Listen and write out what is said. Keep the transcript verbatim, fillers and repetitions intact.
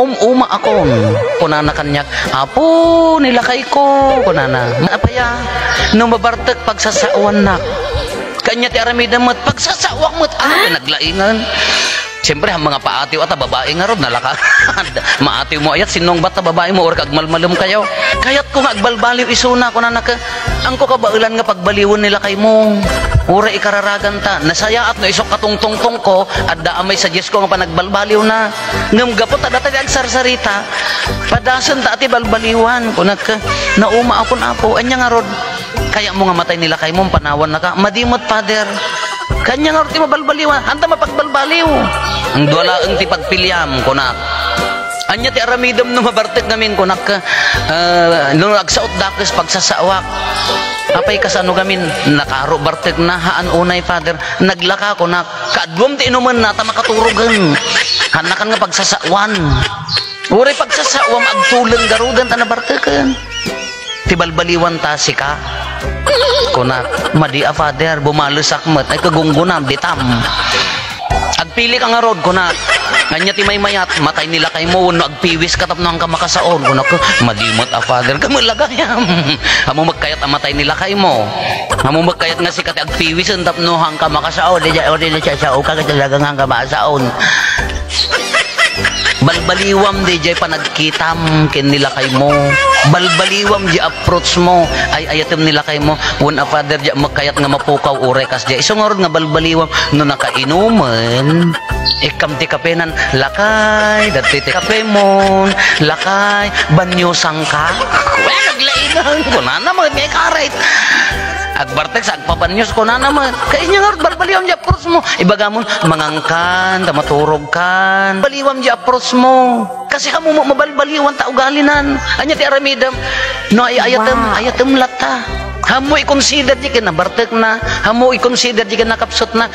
Um-uma akon, kunana kaniak, "Apo, ni lakayko," kunana. "Apay a, no mabartek, pagsasaoannak." Kaniak ti aramidem met, pagsasaoak met, ah, naglaingan. Siyempre, ang mga paatiw at babae ngarud, nalaka. Maatiw mo ayat, sinong bat a babae mo, or kagmalmalem kayo. Kayat ko nga agbalbaliw isuna, kunana ka, "Angko kabaelan nga pagbaliwen ni lakaymo. Uray ikararagan ta. Nasayaat no isok katungtungtong ko, adda amay sa Diyos ko nga panagbalbaliw na. Ngem gapu ta data ti agsarsarita, padasen ta ti balbaliwan," kunak. "Nauma akon, Apo. Anya ngarud? Kayatmo nga matay ni lakaymo, panawan naka." "Madi met, Father." "Kanya ngarud ti mabalbaliwan. Anta mapagbalbaliw?" "Ang dualaeng ti pagpiliam," kunak. "Anya ti aramidem no mabartek ngamin?" kunak. "Ah, no agsaot dakes, pagsasaoak." "Apay kasano ngamin?" "Nakaro bartekna." "Haan unay, Father." "Naglaka," kunak. "Kaaduam ti inumenna ta makaturogen. Hannakan nga pagsasaoan. Uray pagsasaoam, agtuleng garuden ta nabarteken." "Ti balbaliwan ta sika," kunak. "Madi a, Father, bumalesak met." "Ay, kagunggunam, ditam." "Agpili ka ngarud," kunak. "Anya ti maymayat, matay ni lakaymo wenno agpiwis ka tapno hanka makasaon?" kunak. "Madi met a, Father." "Kamu lagayam. Ammom met kayat a matay ni lakaymo. Ammom met kayat nga sika ti agpiwisen tapno hanka makasaon. Di, di, di, di, sa, sa, uka, talaga nga hanka makasaon." Balbaliwam diay panagkitam ken ni lakaymo. Balbaliwam diay approach mo. Ay-ayatem ni lakaymo. "Wen a, Father, diak met kayat nga mapukaw uray kasdiay." Isu ngarud nga balbaliwam no nakainumen. Ikkam ti kapenan, "Lakay, dagiti ti kapemon. Lakay, banyusangka." Wen, naglainan. Kunana met nga ikarit. Agbartek sa agpabanyos, kunana met. Kay anya ngarud balbaliwam diay approach mo. Ibagamon, "Mangangkan, ta maturogkan." Baliwam diay approach mo. Kasi ammom mabalbaliwan ta ugalinan. Anya ti aramidem? No ay-ayatem, wow, ayatem latta. Ammom i-consider diay ken nabartekna. Ammom i-consider diay ken nakapsutna.